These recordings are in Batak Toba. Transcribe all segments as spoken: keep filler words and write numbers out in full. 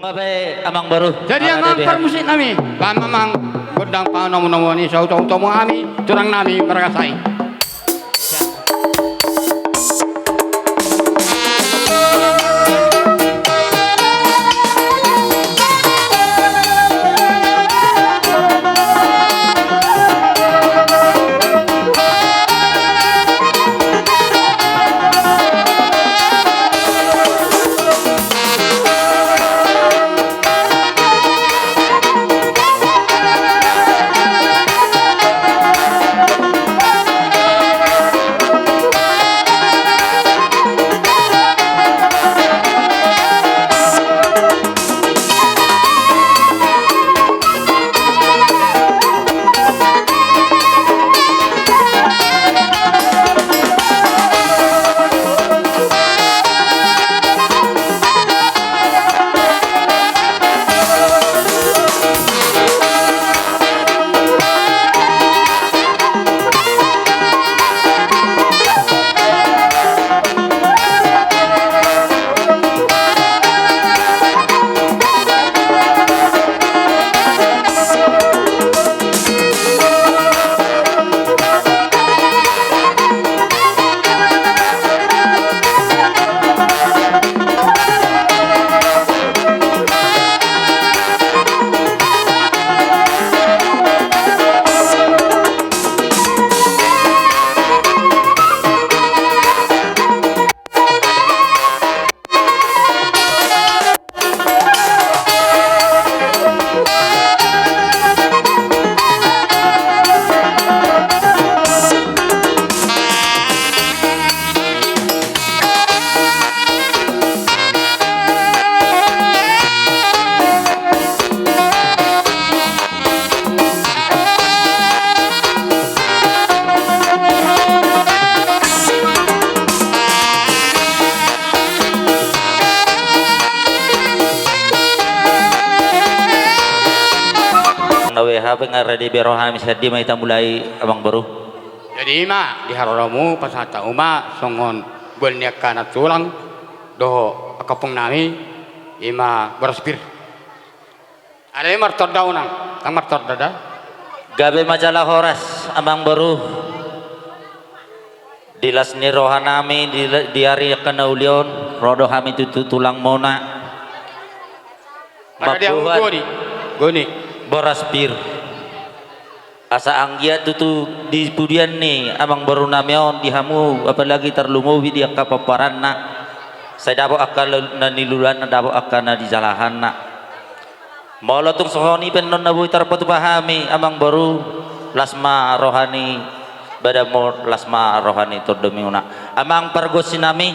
Amang boru. Jadi amang parmusik nami, bahen ma amang gondang panomunomuon i, sai hutomutomu hami tulang nami marga Sai. Na W H P nga ready be rohami, sian dia ma hita mulai, amang boru? Jadi ima di haroromu pasahat hamu ma songon boan ni angka na tulang dohot angka ompung nami, ima boras pir. Alai martonda unang, ndang martonda da. Gabe ma jala horas, amang boru. Di las ni roha nami di, di ari angka na uli on, ro do hami tutu tulangmuna. Mamboan goni, goni. Boras pir. Asa anggiat tutu di pudian ni amang boru nami on di hamu, apalagi tarlumobi di angka pomparanna, sai dapot angka na niluluanna, dapot angka na nijalahanna. Molo tung songon i pe annon na boi tarpatupa hami, amang boru, las ma roha ni badanmu, las ma roha ni tondimuna. Amang pargonsi nami,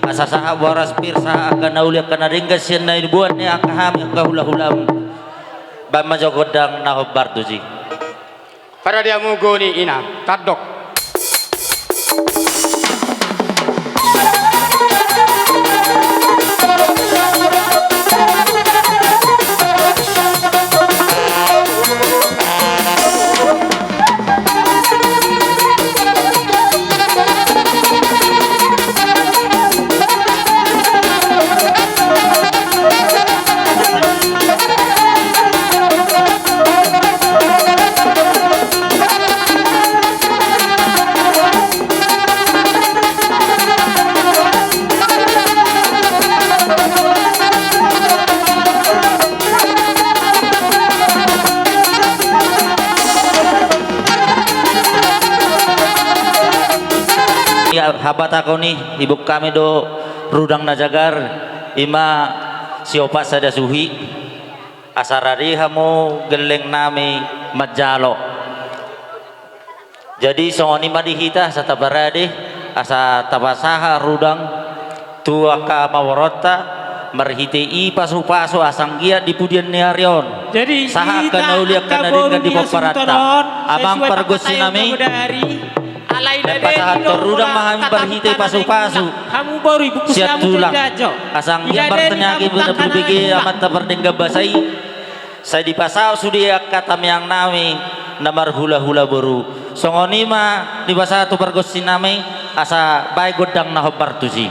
asa sahat boras pir, sahat angka na uli, angka na denggan sian na niboan ni angka hami, angka hulahulam. Bahen ma jo gondang na hombar tusi. Parade hamu goni, inang, tandok. Ia, habatahon i, ibuk hami do rudang na jagar, ima siopat sada suhi. Asa rade hamu gelleng nami manjalo. Jadi songon i ma di hita, asa taparade, asa tapasahat rudang tu angka mamoronta, marhite i pasupasu, asa anggiat di pudian ni ari on. Jadi sahat angka na uli, angka na denggan di pomparan on, amang pargonsi nami. Alai na pasahathon rudang ma hami marhite pasupasu sian tulang. Asa anggiat martaniang i, na berbege amanta pardenggan basa i, sai dipasahat sude angka tamiang nami na marhulahula boru. Songon i ma dipasahat tu pargonsi nami, asa bahen gondang na hombar tusi.